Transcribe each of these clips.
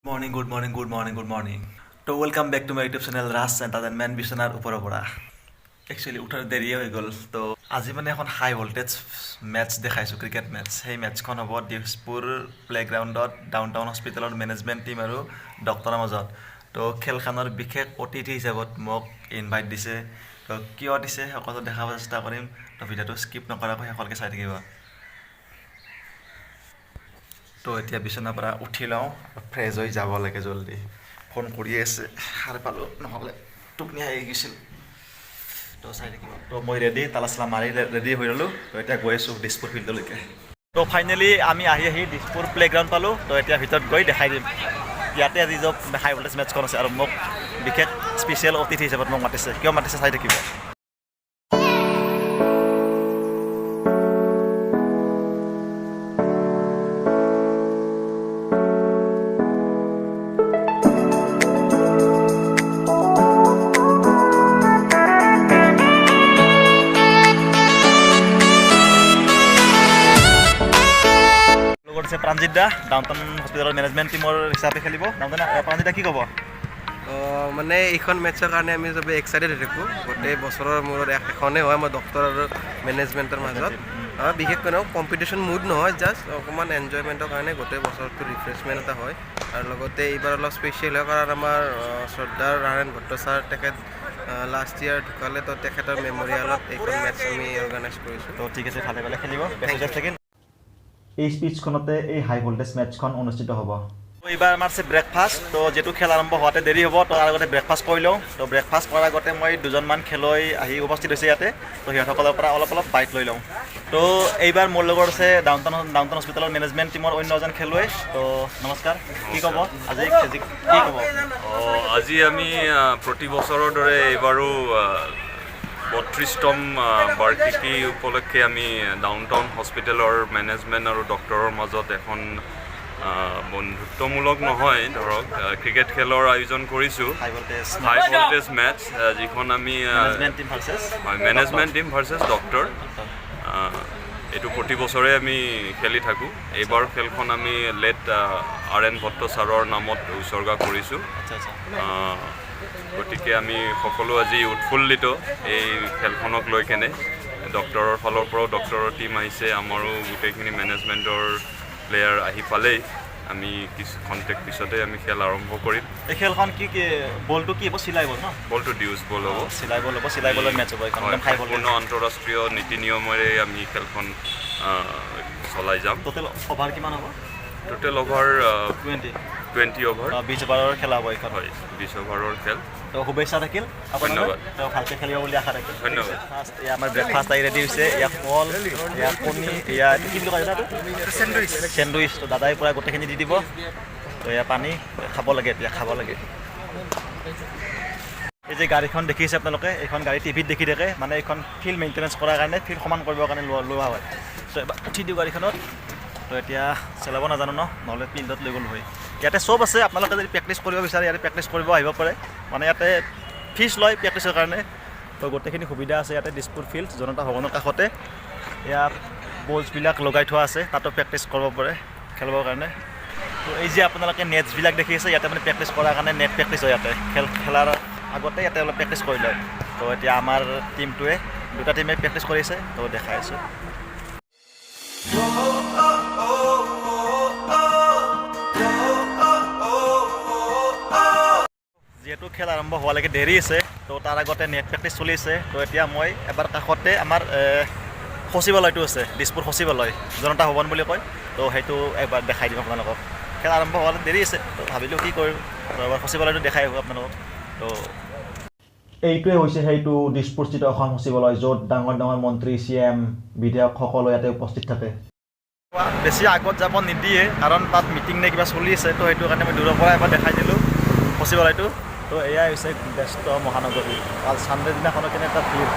Morning, good morning, good morning, good morning. তো welcome back to my YouTube channel Raj entertainment. বিচনাৰ ওপৰৰ পৰা actually উঠাৰ দেৰিয়ে হৈ গ'ল। তো আজি মানে এখন হাই ভল্টেজ মেটচ দেখাইছোঁ, ক্ৰিকেট মেটচ। সেই মেটচখন হ'ব দিছপুৰ প্লে'গ্ৰাউণ্ডত ডাউন টাউন হস্পিটেলৰ মেনেজমেণ্ট টীম আৰু ডক্টৰৰ মাজত। তো খেলখনৰ বিশেষ অতিথি হিচাপত মোক ইনভাইট দিছে। তো কিয় দিছে, সকলো দেখাব চেষ্টা কৰিম। তো ভিডিঅ'টো স্কিপ নকৰাকৈ শেষলৈকে চাই থাকিব। তো এতিয়া বিচনাৰ পৰা উঠি লওঁ, ফ্ৰেছ হৈ যাব লাগে জল্দি। ফোন কৰি আছে, সাৰ পালোঁ, নহ'লে টোপনি আহি গৈছিল। তো চাই থাকিব। তো মই ৰেডি, তালা চালা মাৰি ৰেডি হৈ ল'লোঁ। তো এতিয়া গৈ আছোঁ দিছপুৰ ফিল্ডলৈকে। তো ফাইনেলি আমি আহি আহি দিছপুৰ প্লে'গ্ৰাউণ্ড পালোঁ। তো এতিয়া ভিতৰত গৈ দেখাই দিম। ইয়াতে আজি য'ত হাই ভল্টেজ মেটচখন আছে আৰু মোক বিশেষ স্পেচিয়েল অতিথি হিচাপত মোক মাতিছে। কিয় মাতিছে, চাই থাকিব। লগত আছে প্ৰাঞ্জিত দা, ডাউন টাউন হস্পিটেলৰ মেনেজমেণ্ট টীমৰ হিচাপে খেলিব। ডাউন টাউন প্ৰাঞ্জিত দা, কি ক'ব? অঁ, মানে এইখন মেটছৰ কাৰণে আমি চবেই এক্সাইটেড হৈ থাকোঁ। গোটেই বছৰৰ মূৰত এখনেই হয় আমাৰ ডক্টৰ আৰু মেনেজমেণ্টৰ মাজত। বিশেষকৈ নহয়, কম্পিটিশ্যন মুড নহয়, জাষ্ট অকণমান এনজয়মেণ্টৰ কাৰণে গোটেই বছৰটো ৰিফ্ৰেছমেণ্ট এটা হয়। আৰু লগতে এইবাৰ অলপ স্পেচিয়েল হয়, কাৰণ আমাৰ শ্ৰদ্ধাৰ নাৰায়ণ ভট্ট ছাৰ, তেখেত লাষ্ট ইয়াৰ ঢুকালে। তো তেখেতৰ মেমৰিয়েলত এইখন মেটছ আমি অৰ্গেনাইজ কৰিছোঁ। তো ঠিক আছে, ভালে ভালে খেলিব। বেষ্ট থাকিল। এই স্পীচখনতে এই হাই ভল্টেজ মেটচখন অনুষ্ঠিত হ'ব। এইবাৰ আমাৰ আছে ব্ৰেকফাষ্ট। তো যিহেতু খেল আৰম্ভ হোৱাতে দেৰি হ'ব, তো তাৰ আগতে ব্ৰেকফাষ্ট কৰি লওঁ। তো ব্ৰেকফাষ্ট কৰাৰ আগতে মই দুজনমান খেলুৱৈ আহি উপস্থিত হৈছে ইয়াতে, তো সিহঁতসকলৰ পৰা অলপ অলপ বাইট লৈ লওঁ। তো এইবাৰ মোৰ লগত আছে ডাউন টাউন হস্পিটেলৰ মেনেজমেণ্ট টীমৰ অন্য এজন খেলুৱৈ। তো নমস্কাৰ, কি ক'ব আজি আজি কি ক'ব? অঁ, আজি আমি প্ৰতি বছৰৰ দৰে এইবাৰো 32তম বাৰ্ষিকী উপলক্ষে আমি ডাউন টাউন হস্পিটেলৰ মেনেজমেণ্ট আৰু ডক্টৰৰ মাজত এখন বন্ধুত্বমূলক নহয়, ধৰক ক্ৰিকেট খেলৰ আয়োজন কৰিছোঁ। হাই ভল্টেজ। হাই ভল্টেজ মেটচ, যিখন আমি মেনেজমেণ্ট টীম ভাৰ্চেছ হয়, মেনেজমেণ্ট টীম ভাৰ্চেছ ডক্টৰ। এইটো প্ৰতি বছৰে আমি খেলি থাকোঁ। এইবাৰ খেলখন আমি লেট আৰ এন ভট্ট ছাৰৰ নামত উছৰ্গা কৰিছোঁ। আচ্ছা আচ্ছা গতিকে আমি সকলো আজি উৎফুল্লিত এই খেলখনক লৈ কেনে। ডক্টৰৰ ফালৰ পৰাও ডক্টৰৰ টীম আহিছে, আমাৰো গোটেইখিনি মেনেজমেণ্টৰ প্লেয়াৰ আহি পালেই। আমি কিছু খন্তেক পিছতে আমি খেল আৰম্ভ কৰিম। এই খেলখন কি কি বলটো কি হ'ব? চিলাই বল ন? বলটো ডিউজ বল হ'ব। চিলাই বল হ'ব, চিলাই বলৰ মেটচ হ'ব এইখন। হয়, একদম হাই ভল্টেজ। সম্পূৰ্ণ আন্তঃৰাষ্ট্ৰীয় নীতি নিয়মেৰে আমি খেলখন চলাই যাম। টোটেল অভাৰ কিমান হ'ব? Total over 20। 20 over. 20 অভাৰৰ খেলা হ'ব এইখন। হয়, 20 অভাৰৰ খেল। তো শুভেচ্ছা থাকিল আপোনালৈ। ধন্যবাদ। তো ভালকৈ খেলিব বুলি আশা থাকিল। ধন্যবাদ। ফাৰ্ষ্ট এয়া আমাৰ ব্ৰেকফাষ্ট আহি ৰেডি হৈছে। এয়া কল, এয়া কণী, এয়া এইটো কি বুলি কয় এইটো? চেণ্ডউইচ। চেণ্ডউইচ। তো দাদাই পূৰা গোটেইখিনি দি দিব। তো এয়া পানী, খাব লাগে, এতিয়া খাব লাগে। এই যে গাড়ীখন দেখিছে আপোনালোকে, এইখন গাড়ী টিভিত দেখি থাকে। মানে এইখন ফিল্ড মেইনটেনেঞ্চ কৰাৰ কাৰণে, ফিল্ড সমান কৰিবৰ কাৰণে লোৱা লোৱা হয়। তো এবাৰ উঠি দিওঁ গাড়ীখনত। তো এতিয়া চলাব নাজানো ন, নহ'লে ফিল্ডত লৈ গ'লো হয়। ইয়াতে চব আছে, আপোনালোকে যদি প্ৰেক্টিছ কৰিব বিচাৰে, ইয়াতে প্ৰেক্টিছ কৰিব আহিব পাৰে। মানে ইয়াতে ফিজ লয় প্ৰেক্টিছৰ কাৰণে। তো গোটেইখিনি সুবিধা আছে ইয়াতে, দিছপুৰ ফিল্ড, জনতা ভৱনৰ কাষতে। ইয়াত বলছবিলাক লগাই থোৱা আছে, তাতো প্ৰেক্টিছ কৰিব পাৰে খেলিবৰ কাৰণে। তো এই যে আপোনালোকে নেটছবিলাক দেখি আছে, ইয়াতে মানে প্ৰেক্টিছ কৰাৰ কাৰণে নেট প্ৰেক্টিছ হয় ইয়াতে। খেল খেলাৰ আগতে ইয়াতে অলপ প্ৰেক্টিছ কৰি লয়। তো এতিয়া আমাৰ টীমটোৱে, দুটা টীমে প্ৰেক্টিছ কৰিছে, তো দেখাই আছোঁ। যিহেতু খেল আৰম্ভ হোৱালৈকে দেৰি আছে, তো তাৰ আগতে নেট প্ৰেক্টিছ চলি আছে। তো এতিয়া মই এবাৰ কাষতে আমাৰ সচিবালয়টো আছে, দিছপুৰ সচিবালয়, জনতা ভৱন বুলি কয়, তো সেইটো এবাৰ দেখাই দিম আপোনালোকক। খেল আৰম্ভ হোৱালৈ দেৰি আছে, তো ভাবিলোঁ কি কৰোঁ, তো এবাৰ সচিবালয়টো দেখাই আহোঁ আপোনালোকক। তো এইটোৱে হৈছে সেইটো দিছপুৰস্থিত অসম সচিবালয়, য'ত ডাঙৰ ডাঙৰ মন্ত্ৰী, চি এম, বিধায়ক সকলো ইয়াতে উপস্থিত থাকে। বেছি আগত যাব নিদিয়ে, কাৰণ তাত মিটিং নে কিবা চলি আছে। তো সেইটো কাৰণে মই দূৰৰ পৰা এবাৰ দেখাই দিলোঁ সচিবালয়টো। তো এয়াই হৈছে ব্যস্ত মহানগৰী, কাল ছানডে দিনাখনো কেনেকুৱা ভিৰ।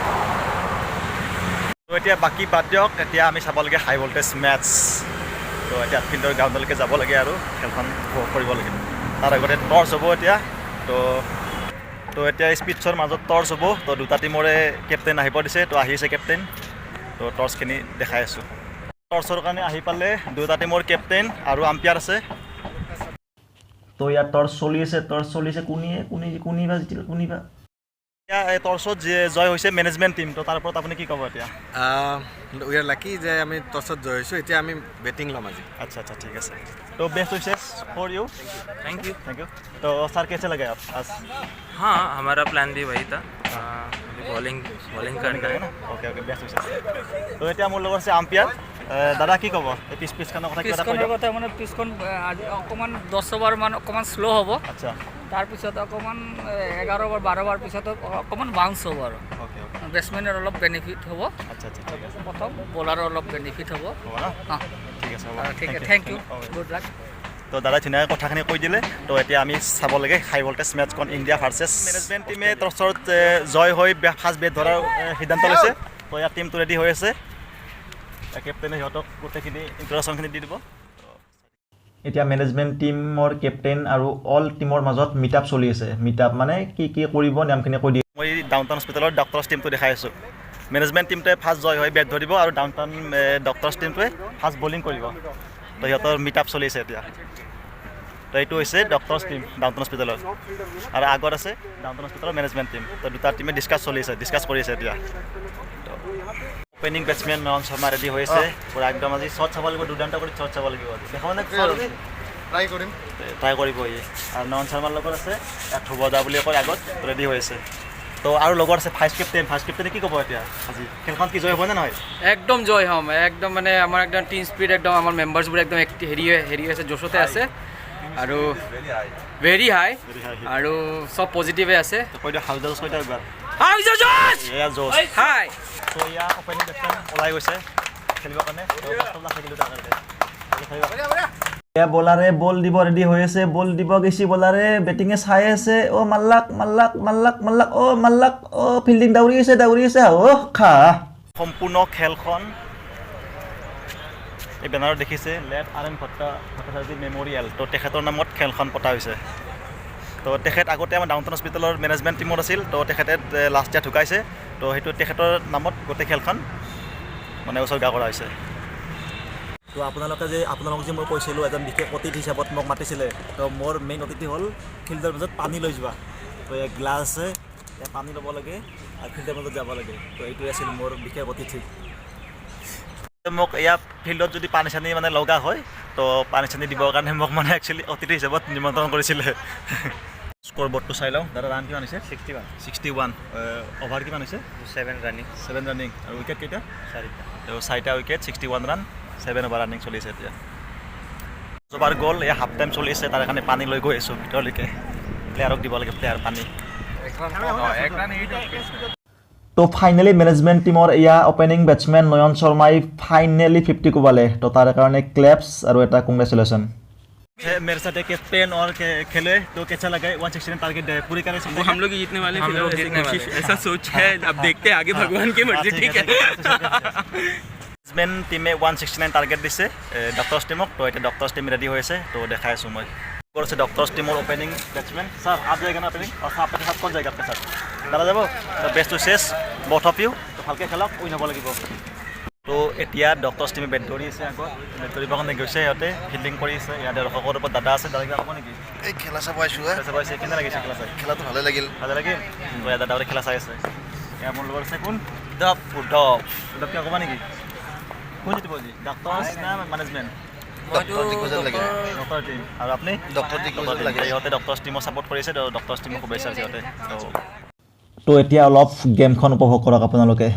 তো এতিয়া বাকী বাদ দিয়ক, এতিয়া আমি চাব লাগে হাই ভল্টেজ মেটচ। তো এতিয়া ফিল্ডৰ গ্ৰাউণ্ডলৈকে যাব লাগে আৰু খেলখন উপভোগ কৰিব লাগে। তাৰ আগতে টৰ্চ হ'ব এতিয়া। তো তো এতিয়া স্পীচৰ মাজত টৰ্চ হ'ব। তো দুটা টীমৰে কেপ্টেইন আহিব দিছে, তো আহিছে কেপ্টেইন। তো টৰ্চখিনি দেখাই আছোঁ। টৰ্চৰ কাৰণে আহি পালে দুটা টীমৰ কেপ্টেইন আৰু আম্পায়াৰ আছে। তো ইয়াত টৰ্চ চলি আছে, টৰ্চ চলিছে। কোনিয়ে কোনে কোনিবা জিতিল কোনিবা। এতিয়া এই টৰ্চত জয় হৈছে মেনেজমেণ্ট টীম, তো তাৰ ওপৰত আপুনি কি ক'ব এতিয়া? We are lucky যে আমি টছত জয় হৈছোঁ। এতিয়া আমি বেটিং ল'ম আজি। আচ্ছা, ঠিক আছে। তো best wishes for you. Thank you. Thank you. तो सर, कैसे लगे आप आज? हाँ, हमारा प्लान भी वही था। अभी बॉलिंग बॉलिंग करना है। Okay okay, best wishes. তো এতিয়া মোৰ লগত আছে আম্পায়াৰ। দাদা, কি ক'ব এই পিচখনৰ কথা? কিবা এটা কৈ পিচখনৰ দিয়ক। কথা মানে পিচখন আজি অকণমান 10 অভাৰমান অকণমান শ্ল' হ'ব। তাৰপিছত অকণমান 11 অভাৰ 12 অভাৰ পিছত অকণমান বাউন্স হ'ব আৰু অ'কে অ'কে বেটছমেনৰ অলপ বেনিফিট হ'ব। আচ্ছা আচ্ছা ঠিক আছে। প্ৰথম বলাৰৰ অলপ বেনিফিট হ'ব। হ'ব ন? অঁ। ঠিক আছে, হ'ব। ঠিক আছে, thank U, good luck. তো দাদাই ধুনীয়াকৈ কথাখিনি কৈ দিলে। তো এতিয়া আমি চাব লাগে হাই ভল্টেজ মেটচখন, ইণ্ডিয়া ভাৰ্চেছ মেনেজমেণ্ট টীমে টছত জয় হৈ ফাৰ্ষ্ট বেট ধৰাৰ সিদ্ধান্ত লৈছে। তো ইয়াত টীমটো ৰেডি হৈ আছে। কেপ্টেইনে সিহঁতক গোটেইখিনি ইণ্ট্ৰডাকশ্যনখিনি দি দিব। এতিয়া মেনেজমেণ্ট টীমৰ কেপ্টেইন আৰু অল টীমৰ মাজত মিট আপ চলি আছে। মিট আপ মানে কি কি কৰিব, নিয়মখিনি কৈ দিয়ে। মই ডাউন টাউন হস্পিটেলৰ ডক্টৰছ টীমটো দেখাই আছোঁ। মেনেজমেণ্ট টীমটোৱে ফাৰ্ষ্ট জয় হৈ বেট ধৰিব আৰু ডাউন টাউন ডক্টৰছ টীমটোৱে ফাৰ্ষ্ট বলিং কৰিব। তো সিহঁতৰ মিট আপ চলি আছে এতিয়া। তো এইটো হৈছে ডক্টৰছ টীম ডাউন টাউন হস্পিটেলৰ আৰু আগত আছে ডাউন টাউন হস্পিটেলৰ মেনেজমেণ্ট টীম। তো দুটা টীমে ডিছকাছ চলি আছে, ডিছকাছ কৰি আছে এতিয়া। অপেনিং বেটছমেন নয়ন শৰ্মা ৰেডি হৈ আছে পূৰা একদম। আজি শ্বট চাব লাগিব, দুৰ্দান্ত কৰি শ্বট চাব লাগিব আজি। দেখাব নে? ট্ৰাই কৰিম। ট্ৰাই কৰিব ই। আৰু নয়ন শৰ্মাৰ লগত আছে ইয়াত ধ্ৰুৱদা বুলি কয়, আগত ৰেডি হৈ আছে। তো আৰু লগত আছে ভাইচ কেপ্টেইন। ভাইচ কেপ্টেইনে কি ক'ব এতিয়া? আজি খেলখন কি জয় হ'ব নে নহয়? একদম জয় হ'ম একদম। মানে আমাৰ একদম টিম স্পিৰিট, একদম আমাৰ মেম্বাৰ্ছবোৰ একদম হেৰি আছে, জোচতে আছে আৰু ভেৰি হাই আৰু চব পজিটিভে আছে। তো কৈ দিয়ক, হাউচ কৈ দিয়ক একবাৰ। হাই জোচ। এয়া জোচ। হাই। তো এয়া অপেনিং বেটছমেন ওলাই গৈছে খেলিবৰ কাৰণে। তো best of luck থাকিলোঁ তাৰ কাৰণে। এয়া বলাৰে বল দিব ৰেডি হৈ আছে। বল দিব গৈছি বলাৰে, বেটিঙে চাই আছে। অ' মাল্লাক মাল্লাক মাল্লাক মাল্লাক, অ' মাল্লাক, অ' ফিল্ডিং দাউৰি আছে, দাউৰি আছে। অ' খা। সম্পূৰ্ণ খেলখন এই বেনাৰত দেখিছে, late R N Bhattacharya memorial. তো তেখেতৰ নামত খেলখন পতা হৈছে। তো তেখেত আগতে আমাৰ ডাউন টাউন হস্পিটেলৰ মেনেজমেণ্ট টীমত আছিল। তো তেখেতে লাষ্ট ইয়াৰ ঢুকাইছে। তো সেইটো তেখেতৰ নামত গোটেই খেলখন মানে উছৰ্গা কৰা হৈছে। তো আপোনালোকক যে মই কৈছিলোঁ, এজন বিশেষ অতিথি হিচাপত মোক মাতিছিলে, তো মোৰ মেইন অতিথি হ'ল ফিল্ডৰ মাজত পানী লৈ যোৱা। তো ইয়াত গ্লাছ আছে, ইয়াত পানী ল'ব লাগে আৰু ফিল্ডৰ মাজত যাব লাগে। তো এইটোৱে আছিল মোৰ বিশেষ অতিথি। মোক ইয়াত ফিল্ডত যদি পানী চানী মানে লগা হয়, তো পানী চানী দিবৰ কাৰণে মোক মানে একচুৱেলি অতিথি হিচাপত নিমন্ত্ৰণ কৰিছিলে। স্ক'ৰ বৰ্ডটো চাই লওঁ। দাদা, ৰান কিমান হৈছে? 61। 61। অভাৰ কিমান হৈছে? 7 ৰানিং। 7 ৰানিং। আৰু উইকেট কেইটা? চাৰিটা। তো চাৰিটা উইকেট, 61 ৰান, 7 অভাৰ ৰানিং চলিছে এতিয়া। অভাৰ গ'ল। এই হাফ টাইম চলি আছে, তাৰ কাৰণে পানী লৈ গৈ আছোঁ ভিতৰলৈকে। প্লেয়াৰক দিব লাগে প্লেয়াৰ পানী। তো ফাইনেলি মেনেজমেণ্ট টীমৰ এয়া অপেনিং বেটছমেন নয়ন শৰ্মাই ফাইনেলি 50 কোবালে। তো তাৰ কাৰণে ক্লেপছ আৰু এটা কংগ্ৰেচুলেশ্যন। मेरे साथ एक कैप्टन और खेले, तो कैसा लगा? 169 टारगेट है पूरी करे। वो हम लोग ही जीतने वाले हैं हम फिलहाल। लोग ऐसी जीतने कोशिश वाले हैं। ऐसा सोच है। अब देखते हैं आगे, भगवान की मर्जी। ठीक है। মেনেজমেণ্ট টীমে 169 টাৰ্গেট দিছে ডক্টৰছ টীমক। তো এতিয়া ডক্টৰছ টীম ৰেডি হৈ আছে, তো দেখাই আছোঁ মই। ক'ত আছে ডক্টৰছ টীমৰ অপেনিং বেটছমেন? ছাৰ, आप जाएगा ना অপেনিং? और आपके साथ कौन जाएगा? आपके साथ দাদা যাব। Best wishes both of you. তো ভালকৈ খেলক, উইন হ'ব লাগিব। তো এতিয়া ডক্টৰছ টীমে বেট ধৰি আছে, আগত বেট ধৰিবৰ কাৰণে গৈছে। সিহঁতে ফিল্ডিং কৰি আছে। ইয়াতে দৰ্শকৰ ওপৰত দাদা আছে। দাদা, কিবা ক'ব নেকি? এই খেলা চাব আহিছোঁ হা। খেলা চাব আহিছে। কেনে লাগিছে খেলা চাই? খেলাটো ভালে লাগিল। ভালে লাগিল। তো ইয়াত দাদাহঁতে খেলা চাই আছে। এয়া মোৰ লগত আছে কোন? উদ্ধৱ। উদ্ধৱ, উদ্ধৱ, কিবা ক'বা নেকি? কোন জিতিব আজি, ডক্টৰছ না মেনেজমেণ্ট? ডক্টৰ জিকিব যেন লাগে। Doctor team. আৰু আপুনি? ডক্টৰ জিকিব যেন লাগে। ইহঁতে ডক্টৰছ টীমক ছাপৰ্ট কৰিছে। তো ডক্টৰছ টীমক শুভেচ্ছা সিহঁতে। তো এতিয়া অলপ গেমখন উপভোগ কৰক আপোনালোকে।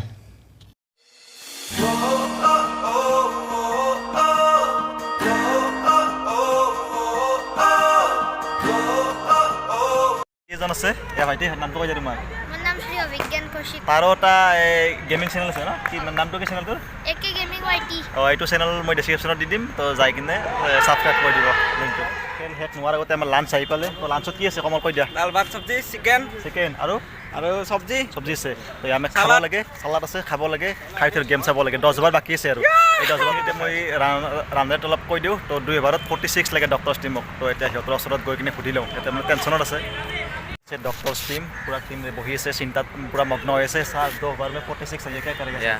কেইজন আছে এয়া? ভাইটি, নামটো কৈ দিয়া তোমাৰ। মোৰ নাম শ্ৰী অভিজ্ঞান কৌশিক। তাৰো এটা গেমিং চেনেল আছে ন? কি নামটো, কি চেনেলটোৰ? এ কে গেমিং ৱাই টি। অঁ, এইটো চেনেল মই ডেছক্ৰিপশ্যনত দি দিম, তো যাই কিনে ছাবস্ক্ৰাইব কৰি দিব লিংকটো। খেল শেষ নোহোৱাৰ আগতে আমাৰ লাঞ্চ আহি পালে। তো লাঞ্চত কি আছে, কমল, কৈ দিয়া। দাল ভাত, চব্জি, চিকেন। চিকেন আৰু? আৰু চব্জি। চব্জি আছে। তো আমি খাব লাগে, চালাড আছে, খাব লাগে, খাই থৈ গেম চাব লাগে। 10 অভাৰ বাকী আছে আৰু এই 10 অভাৰ এতিয়া মই ৰান ৰেট অলপ কৈ দিওঁ। তো 2 অভাৰত 46 লাগে ডক্টৰছ টীমক। তো এতিয়া সিহঁতৰ ওচৰত গৈ কিনে সুধি লওঁ। এতিয়া মানে টেনশ্যনত আছে ডক্টৰছ টীম। পূৰা টিম বহি আছে, চিন্তাত পূৰা মগ্ন হৈ আছে। ছাৰ, 2 ओवर में 46 चाहिए, क्या करेगा? या,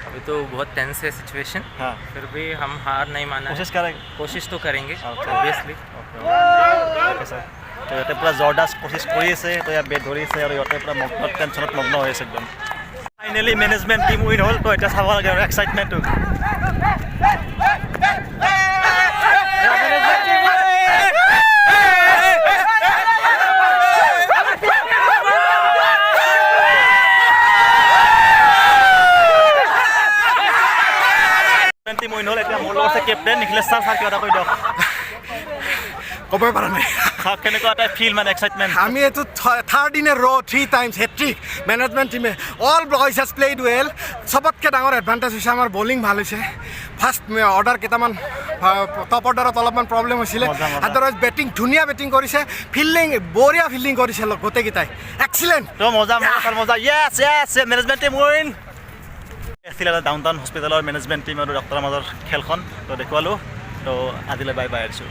अभी तो बहुत टेंस है सिचुएशन। हाँ फिर भी हम हार नहीं माना है। कोशिश करें। कोशिश तो करेंगे Okay. Obviously. Okay. ঠিক আছে। তো ইহঁতে পূৰা জবৰদস্ত কোচিছ কৰি আছে। তো ইয়াত বেট ধৰি আছে আৰু ইহঁতে পূৰা মগ্ন, টেনশ্যনত মগ্ন হৈ আছে একদম। ফাইনেলি মেনেজমেণ্ট টীম উইন হ'ল। তো এতিয়া চাব লাগে আৰু এক্সাইটমেণ্টটো। টীম উইন হ'ল। এতিয়া মোৰ লগত আছে কেপ্টেইন নিখিলেশ ছাৰ। ছাৰ, কিবা এটা কৈ দিয়ক। ক'বই পৰা নাই। কেনেকুৱা এটা ফিল, মানে এক্সাইটমেণ্ট? আমি এইটো third in a row, three times hat-trick management টিমে। All boys has played well. চবতকৈ ডাঙৰ এডভান্টেজ হৈছে আমাৰ বলিং ভাল হৈছে। ফাৰ্ষ্ট অৰ্ডাৰ কেইটামান, টপ অৰ্ডাৰত অলপমান প্ৰব্লেম হৈছিলে। মজা, মজা। আদাৰৱাইজ বেটিং, ধুনীয়া বেটিং কৰিছে। ফিল্ডিং, বঢ়িয়া ফিল্ডিং কৰিছে গোটেইকেইটাই। এক্সিলেণ্ট। তো মজা, মজা ছাৰ, মজা। য়েছ, মেনেজমেণ্ট টীম উইন। আছিল এটা ডাউন টাউন হস্পিটেলৰ মেনেজমেণ্ট টীম আৰু ডক্টৰৰ মাজৰ খেলখন তো দেখুৱালোঁ। তো আজিলৈ বাই বাই, আহিছোঁ।